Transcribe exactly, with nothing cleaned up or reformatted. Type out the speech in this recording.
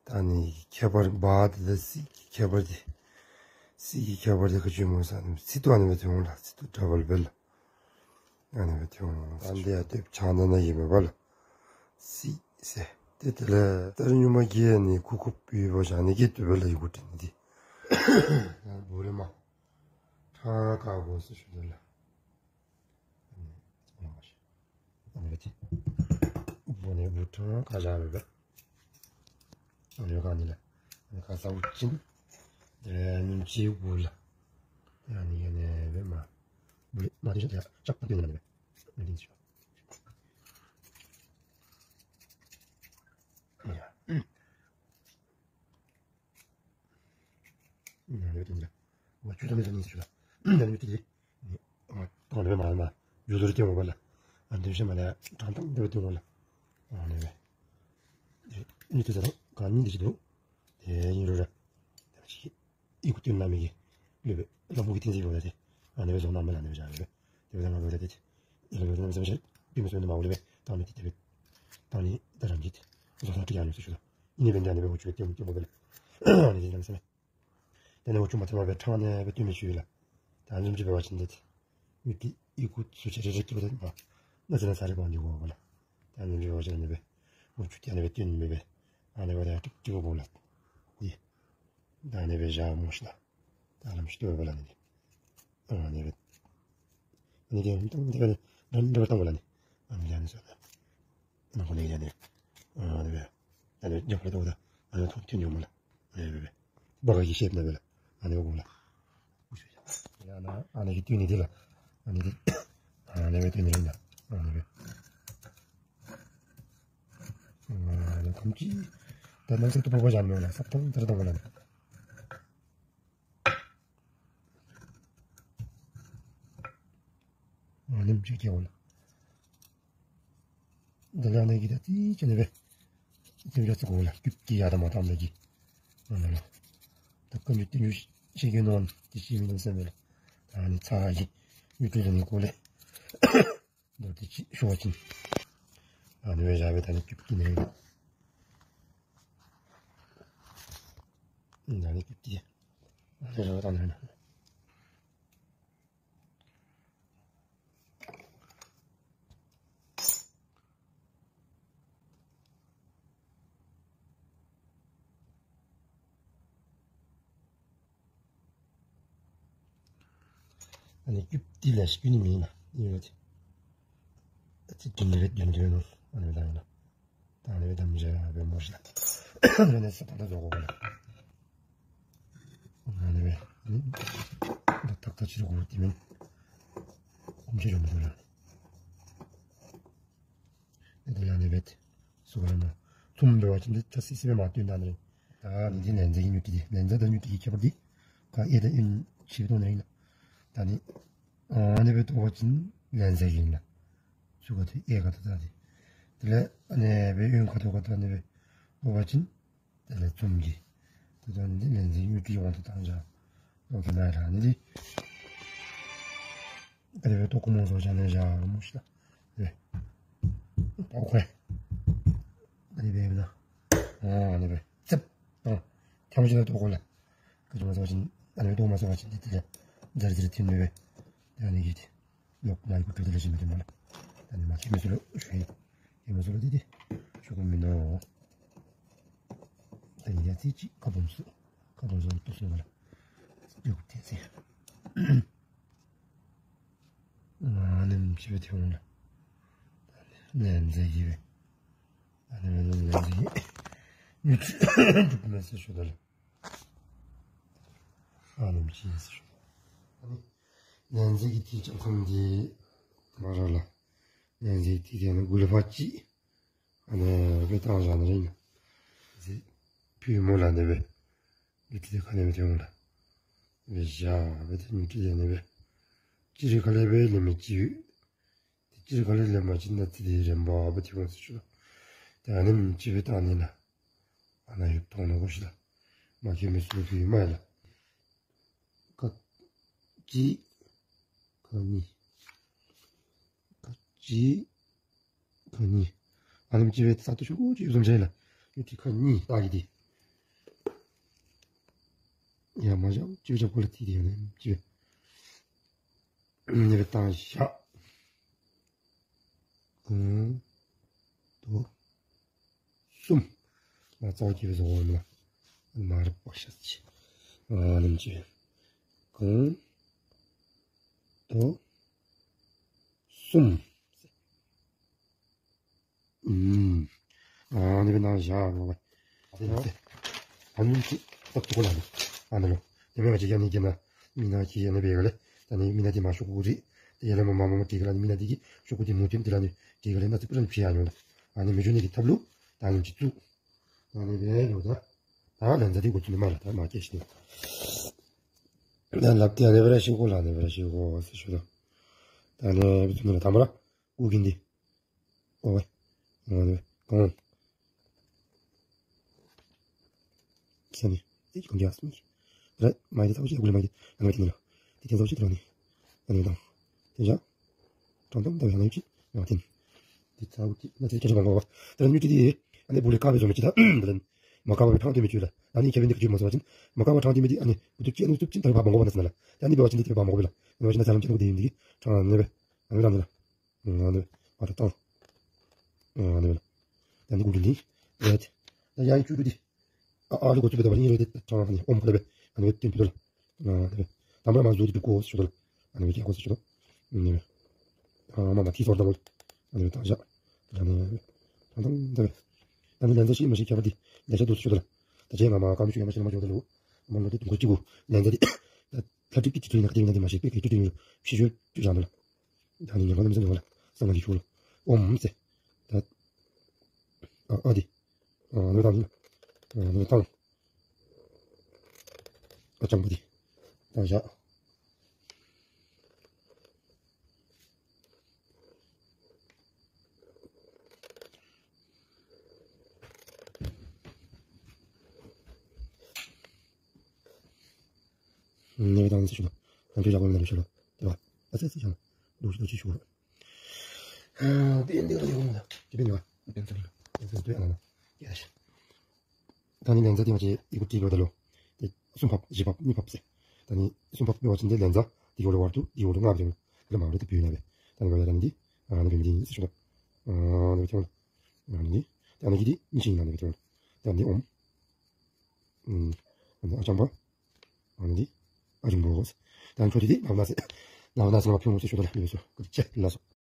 ད་ནི་ཁྱད་པར་བ་དེ་ད་སི་གི་ཁྱད་པར་དེ། སི་གི་ཁྱད་པར་དེ་ག་ཅུ་མོ་ས་ནི་སི་ཏུ་ཨ་ནི་བེ་ཐེ་འོང་ལ། སི་ཏུ་ཌ་བལ་བེལ། ཨ་ནི་བེ་ཐེ་འོང་། ཨ་འདི་ཡ་ཏེ་ཆང་ད་ན་ཡི་མེ་བ་ལ། སི་སེ། དེ་དེ་ལ་ཏར་ཉུ་མ་གི་ནི་ཁུ་ཁུ་པི་བོ་ཞག་ནི་གི་ཏུ་བེ་ལ་ཡི་གུ་ཏི་ནི་དེ། ཡང་བུ་རེ་མ། ཁྲང་ཀ་གོ་སི་ཤུ་དེ་ལ། ཨ་ནི་ཨ་ནི་བུ་ནི་བུ་ཁྲང་ཁ་བཞག་མེད་པས། ཨ་ནི་གང་ནི་ལ། ཨ་ནི་ཁ་ས་བུ་ཅིན། དེ་ཉིན་ཅི་བུ་ལ། ཨ་ནི་ཡ་ནི་བེ་མ། བུ་རེ་མ་དེ་ཤ་དེ་ལྕགས་པ་དེ་ནི་ལ་ནི་བེ། ཨ་ནི་ཤ། ཡ། ཨ་ནི་བེ་དེ་ནི་ལ། ང་ཆུ་ད་མེད་ད་ནི་ཤ་ལ། ཨ་ནི་བེ་དེ་ནི། ཨ་ནི་བེ་མ་མ། ཡུ་ཟུར་སྐྱེ་བོ་བ་ལ། ཨ་འདེམས་ཤེས་མ་ལ། དྲང་དང་འདེབས་སྟོན་བ་ལ། ཨ་ནི་བེ། ཨ་ནི་དེ་ཚོ་དང་གང་ཉིད་འདི་ཞིག་འདུག་དེ་ཡིན་རུ་ར། དེ་ཅི། ཨི་ཁུ་ཏུན་ན་མི་གི། ལུས་པའི་ལམ་བུ་གི་ཏིན་ཟིག་བོ་ལ་དེ། ཨ་ནི་བེ་བཟོ་ན་མི་ལ་ནི་བེ་བྱ་ཡོད་པས། དེ་བེ་ད་ང་བོ་ལ་དེ་ཅི། ཨི་ལ་བེ་ན་མི་སེམས་ཤེས། པི་མི་སོན་ནི་མ་བོ་ལ་བེ། ད་ནི་དེ་དེ་བེ། ད་ནི་ད་རང་གི་དེ། བཟོ་ན་ཀི་ཡ་ནི་སུ་ཤུ་ད། ཨི་ནི་བེ་འདྲ་ནི་བེ་འུ་ཆུ་ཏེ་འུ་ཏེ་བོ་བེ་ལ། ཨ་ནི་དེ་ན་མི་སེམས། དེ་ནས་འུ་ཆུ་མ་ཐེ་མ་བའི་ཁྲང་ནས་བའི་སྟོད་མི་ཆུ་ཡོད་ལ། ད་འཛུམ་གྱི་བའི་བ་ཅན་འདི། མི་དེ་ཡི་གུ་ཚུ་ཆེ་རེ་རེ་སྐྱེ་བ་དེ་མ། ན་ཚེ་ན་ས་རེ་གོང་འདི་གོ་བ་ལ། ད་འཛུམ་གྱི་བའི་བ་ཅན་འདི་བའི། འུ་ཆུ་དེ་ནས་བའི་སྟོད་མི་བའི། ཨ་ནི་བ་དེ་ཀྲིག་ཀྲིག་གོ་ལ། ཡི། ད་ནས་བའི་ཞག་མོ་ཤི་ལ། ད་ལམ་ཤི་ཏོ་བའི་བ་ལ་ནི། ཨ་ནི་བའི། ཨ་ནི་དེ་ནི་དང་དེ་བའི་ནི། འདྲ་བ་དང་བ་ལ་ནི། ཨ་ནི་ལ་ནི་ས་ལ། ནང་ཁོ་ནས་ཡ་ནས། ཨ་ནི་བས། ཨ་ནི་རྒྱབ་ལ་ཏོག་ད། ཨ་ནི་ཐོང་ཐེན་ཡོང་མ་ལ། ཨ་ནི་བས། སྦ་ག་གི་ཤེབ་ན་བས་ལ། ཨ་ནི་བས་གོང་ལ། ཡ་ན་ཨ་ནི་གི་ཏུན་ནི་དེ་ལ། ཨ་ནི་དེ། ཨ་ནི་བས་ཏུན་ནི་རིང་ལ། ཨ་ནི་བས། ཨ་ནི་ཁམ་ཅི། ད་ནང་སེམས་ཏུ་པོ་པོ་བཞག་མེད་ལ། སབ་ཐང་ཏར་ཐང་གོང་ལ། ཨ་ནི་མཇུག་སྐྱེ་བ་ལ། འདི་ལ་ནས་ཀྱི་ད་ཏི་ཅི་ནས་བས། ཅི་འདྲ་ཚོགས་ལ་སྐྱུག་གི་ཡ་ད་མ་ཐམ་ལ་གི། ཨ་ནི་ལ། ད་ཀུན་གྱི་ཏི་ཉུ་ཤེས་ཀྱི་ནོན་ཏི་ཤི་མི་ནོན་སེམས་ལ། ད་ནི་ཚ་གི་ཡུ་ཏུ་ལ་ནི་གོ་ལེ། འདོར་ཏི་ཅི་ཤོ་ཅིན། ཨ་ནི་བས་བཞག་བས་ད་ནི་སྐྱུག་གི་ནས། ད་ནི་སྐྱུག་གི། ཨ་ནི་ར་ད་ནི་ན། ཨ་ནི་སྐྱུག་དེ་ལ་སྐྱུག་ནི་མིན་ན་ཡོད་དེ། ཨ་ཙི་དེ་འདྲ་རེད་དེ་འདྲ་ཡོད་ནོ། ཨ་ནི་ད་ཡིན་ན། ད་ནི་དམ་བཞག་བའི་མོ་ཞིག་ལ། ཨ་ནི་ས་ད་ད་བཟོ་གོ་གོ་ལ། ཨ་ནི་བས། ད་ཐག་ཐག་ཕྱིར་གོ་དེ་མིན། ཁོམ་ཕྱིར་ཡོང་མི་འདུག་ལ། ཨེ་ད་ཡང་ནི་བེད། སུ་ག་ར་མ། ཚུམ་འབེལ་བ་ཅིན་འདི་ད་སི་སི་བེ་མ་བཏོན་ད་ནི། ད་ནི་འདི་ལན་ཛེ་གི་ཉུ་ཏི་འདི་ལན་ཛེ་དང་ཉུ་ཏི་གི་ཁྱད་པར་འདི། ཀ་ཨེ་ད་ཨིན་ཆི་བེ་ཏོ་ནི་ཡིན་ལ། ད་ནི། ཨ་ནི་བེ་ཏོ་བ་ཅིན་ལན་ཛེ་གི་ཡིན་ལ། སུ་ག་ཏི་ཨེ་ག་ཏོ་ད་ནི། དེ་ལས་ཨ་ནི་བེ་ཨིན་ག་ཏོ་ག་ཏོ་ནི་བེ་ཏོ་བ་ཅིན། དེ་ལས་ཚུམ་གི། དེ་ད་ནི་འདི་ལན་ཛེ་ཉུ་ཏི་ཡོང་དུ་བཏང་བྱ། ཏོ་གི་མ་ར་ནི་འདི། ཨ་ནི་བེ་ཏོ་ཀུ་མོ་བཟོ་བྱ་ནི་བྱ་མོ་ཤི་ད། རེད། ཨོ་ཁེ། ཨ་ནི་བེ་བེ་ན། ཨ་ནི་བེ། ཙེབ། ཨ། ཐེམ་ཅི་ན་ཏོ་ཀོ་ལ། ཀ་ཅི་མ་ཟ་བ་ཅིན། ཨ་ནི་བེ་ཏོ་མ་ཟ་བ་ཅིན་དེ་དེ་ལ། ཛར་ཛར་ཐིམ་ནི་བེ། ཨ་ནི་གི་དེ། ལོག་ན་ཡི་ཀུ་ཏོ་དེ་ལ་ཞིམ་མི་དེ་མ་ལ། ཨ་ནི་མ་ཁེ་མི་སུ་ལ་ཤུ་ཡི། ཁེ་མི་སུ་ལ་དེ་དེ། ཤུ་ཀུ་མི་ནོ། ཨ་ནི་ཡ་ཙི་ཅི་ཀ་བུམ་སུ། ཀ་བུམ་སུ་ཏོ་སུ་ལ། ཡོ་ཀུ་ཏེ་ཙི། ཨ་ནེམ་ཅི་བེ་ཐེ་འོང་ལ། ནན་ཛེ་ཡི་བེ། ཨ་ནེམ་ནན་ཛེ་ཡི། ཉུ་ཚི་འགྲུབ་མེད་ཟེར་ཞུ་ད་ལ། ཨ་ནེམ་ཅི་ཟེར་ཞུ། ཨ་ནི། ནན་ཛེ་གི་ཏི་ཅང་ཁམ་དེ། མ་ར་ལ། ནན་ཛེ་ཏི་དེ་ནི་གུ་ལ་ཕ་ཅི། ཨ་ནེ་བེ་ཏང་ཞང་ནི་རིང་། ཟེ། ཕུ་མོ་ལ་ནི་བེ། ཉུ་ཏི་དེ་ཁ་ནེ་བེ་ཐེ་འོང་ལ། བེ་ཞ་བེ་ཏེ་ཉུ་ཏི་དེ་ནི་བེ། ཅི་རི་ཁ་ལེ་བེ་ལེ་མི་ཅི་ཡུ། དེ་ཅི་རི་ཁ་ལེ་ལེ་མ་ཅི་ན་ཙི་དེ་རེམ་པ་བེ་ཐེ་འོང་ཟེར་ཞུ། དེ་ཨ་ནེམ་ཅི་བེ་ཏང་ནི་ན། ཨ་ན་ཡུ་ཐོང་ན་གོ་ཤི་ལ། མ་ཁེ་མི་སུ་ཕུ་ཡུ་མ་ཡ་ལ། ཀ་ཅི་ཁ་ནི། ཁ་ཅི་ཁ་ཉི། ཨ་ནེམ་ཅི་བེ་ས་ཏུ་ཤུ་ཅི་ཡུ་ཙམ་ཅན་ལ། ཡུ་ཏི་ཁ་ཉི་ལྟ་གི་དེ། ཡ་མ་བཞག་ཅི་བྱ་ཁོ་ལ་ཐིག་དེ་ཡོད་ནས་ཅི་བྱ། ནི་བའི་བཏང་བཞག་གང་དུ་གསུམ། ང་གཙང་གི་བཟོ་བོ་ལ་མ་རབ་པ་ཤ་ཆེ། ཨ་ནི་ཅི་གང་དུ་གསུམ། ཨུམ། ཨ་ནི་བའི་ནང་བཞག་ང་བ། ཨ་ནི་ཅི་ཏག་ཏུ་ཁོ་ལ་ནི་ཨ་ནི་ལོ། དེ་མེད་པ་ཅི་ཡ་ནི་གྱི་ན་མི་ན་ཅི་ཡ་ནི་བེ་ག་ལེ། ད་ནི་མི་ན་དེ་མ་ཤོག་གུ་རི་དེ་ཡ་ལེ་མ་མ་མ་མ་དེ་ག་ལ་ནི་མི་ན་དེ་གི་ཤོག་གུ་དེ་མུ་དེ་དེ་ལ་ནི་དེ་ག་ལེ་ན་ཚི་པུ་ར་ནི་ཕྱི་ཡ་ཡོང་ལ། ཨ་ནི་མི་ཇོ་ནི་གི་ཐབ་ལུ་ད་ནི་ཅི་བཙུགས། ཨ་ནི་བེ་ལོ་ད་ད་ལན་ཚ་དེ་གོ་ཚུ་ནི་མ་ལ་ད་མ་སྐྱེ་ཤི་ནི། ད་ལབ་དེ་ཨ་ནི་བེ་ར་ཤི་གོ་ལ་ཨ་ནི་བེ་ར་ཤི་གོ་ཟེར་ཤོ་ད། ད་ནི་བེ་ཚུ་ནི་ལ་ད་མ་ར། ཀུ་གིན་དི། ཨོ་ཝེ། ཨོ་ཝེ། གོང་། ཁྱེད་ནི། ཨེ་གོང་རྒྱ་སུ་མི། རེད་མ་ཡི་ཚ་བོ་ཅི་དགུ་ལི་མ་ཡི་ཨ་ནི་ཁྱེད་ནི་ལ། དེ་དེ་ཚ་བོ་ཅི་དེ་ར་ནི། ཨ་ནི་དང་། དེ་བཞག་དྲང་དང་ད་ཡང་ན་ཡུ་ཅི། ཡང་དེ་ནི། དེ་ཚ་བོ་ཅི་ན་དེ་ཁྱེད་ཅི་བང་གོ་བ། དེ་ར་ནི་ཅི་དེ། ཨ་ནི་བུ་ལི་ཀ་བེ་བཟོ་མི་ཅི་ད། དེ་ལན། མ་ཀ་བ་བེ་ཕྲང་དེ་མི་ཅུ་ལ། ཨ་ནི་ཁྱེད་བེ་འདི་ཁྱེད་མ་བཟོ་བ་ཅིན། མ་ཀ་བ་ཕྲང་དེ་མི་དེ་ཨ་ནི། བུ་ཏུ་ཅི་ཨ་ནི་བུ་ཏུ་ཅི་ད་བ་བང་གོ་བ་ན་སི་ན་ལ། ཨ་ནི་བེ་བ་ཅིན་དེ་ཁྱེད་བ་བང་གོ་བེ་ལ། ཨ་ནི་བ་ཅིན་ན་ཚ་ལམ་ཅི་ན་གོ་དེ་ཡིན་དེ། ཕྲང་ཨ་ནི་བེ། ཨ་ནི་རང་དེ་ལ། ཨ་ནི་བེ། ཨ་ད་ཏང་། ཨ་ནི་བེ་ལ། ད་ནི་གུ་ལི་ནི། རེད། ད་ཡང་ཅུ་རུ་དི། ཨ་ཨ་ལུ་གོ་ཚུ་བེ་ད་བ་ནི་རེད་དེ་ཏང་ཨ་ནི་ཨོམ་ཁ་ལ་བེ། ཨ་ནི་བེ་ཏིན་པི་དོ་ལ། ཨ་ནི་བེ། ད་མ་མ་ཟུ་དི་པི་གོ་སི་ཤོ་དོ་ལ། ཨ་ནི་བེ་ཀྱ་གོ་སི་ཤོ་དོ། ཨ་ནི་བེ། ཨ་མ་མ་ཐི་སོར་ད་མོ། ཨ་ནི་བེ་ཏང་ཞག་ད་ནི་བེ། ཏང་ཏང་ད་བེ། ད་ནི་ལན་ཚ་ཤི་མ་ཤི་ཁྱ་པ་དི། ལན་ཚ་དུ་སི་ཤོ་དོ་ལ། ད་ཅེ་ང་མ་ཀ་མི་ཤུ་ཡ་མ་ཤི་ན་མ་ཇོ་དོ་ལུ། མ་ལོ་དི་ཏུ་གོ་ཅི་གོ། ལན་ཚ་དི། ད་ཐ་ཏི་ཏི་ཏི་ཏི་ན་ཁ་ཏི་ན་དི་མ་ཤི་པེ་ཀི་ཏུ་ཏུ་ཡུ། ཤི་ཤོ་ཏུ་ཞང་དོ་ལ། ད་ནི་ཉམས་པ་རྣམ་གསུམ་ཡོང་བ་ལ་གསང་བ་འདི་ཤོག་ལོ། ཨོམ་ཟེར། ད་ཨ་ཨ་དི། ཨ་ནི་བཏང་ནི། ཨ་ནི་བཏང་། ཨ་ཅང་པོ་དི། བཏང་བཞག་ནི་བཏང་ནི་ཟེར་ཤོག་ལོ། ང་ཚོའི་ཞག་པོ་ནི་ལ་ཤོག་ལོ། དེ་བ། ཨ་ཙི་ཙི་ཅང་། འདུག་ཅི་འདུག་ཅི་ཤོག་ལོ། ཨ་དེ་འདི་ལ་ཡོང་ལ། དེ་བེ་ཉོ་བ། དེ་འདི་ལ། དེ་འདི་ལ་ཡོང་ལ། ཡ་ཤ། ད་ནི་ལན་ཚ་དེ་ང་ཚོས་ཡི་གུ་བྲིས་ཡོད་ད་ལོ། དེ་གསུམ་ཕབ་བཞི་ཕབ་གཉིས་ཕབ་ཟེར། ད་ནི་གསུམ་ཕབ་ཡོད་པ་ཅིན་དེ་ལན་ཚ་དེ་ཡོད་ལ་བར་དུ་དེ་ཡོད་ལ་ལྔ་བ་དེ་ལ་མ་རེད་དེ་བུད་ན་བས། ད་ནི་ག་ཡ་ད་ནི་འདི་ཨ་ནི་བེ་མི་འདི་ཡིན་ཟེར་ཤོག་ཨ་ནི་བེ་ཐོང་ཨ་ནི་འདི་ད་ནི་འདི་འདི་གཉིས་ཤིག་ཡིན་ན་ནི་བེ་ཐོང་། ད་ནི་ཨོམ། ཨ་ནི་ཨ་ཅང་པ། ཨ་ནི་འདི་ཨ་རིང་པོ། ད་ནི་ཁྱོད་དེ་འདི་ལ་བ་ན་ཟེར། ལ་བ་ན་ཟེར་ན་བ་ཕུང་ཟེར་ཤོག་ད་ལ་ནི་བེ་སོ་ཀུ་ཅེ་ལ་སོ།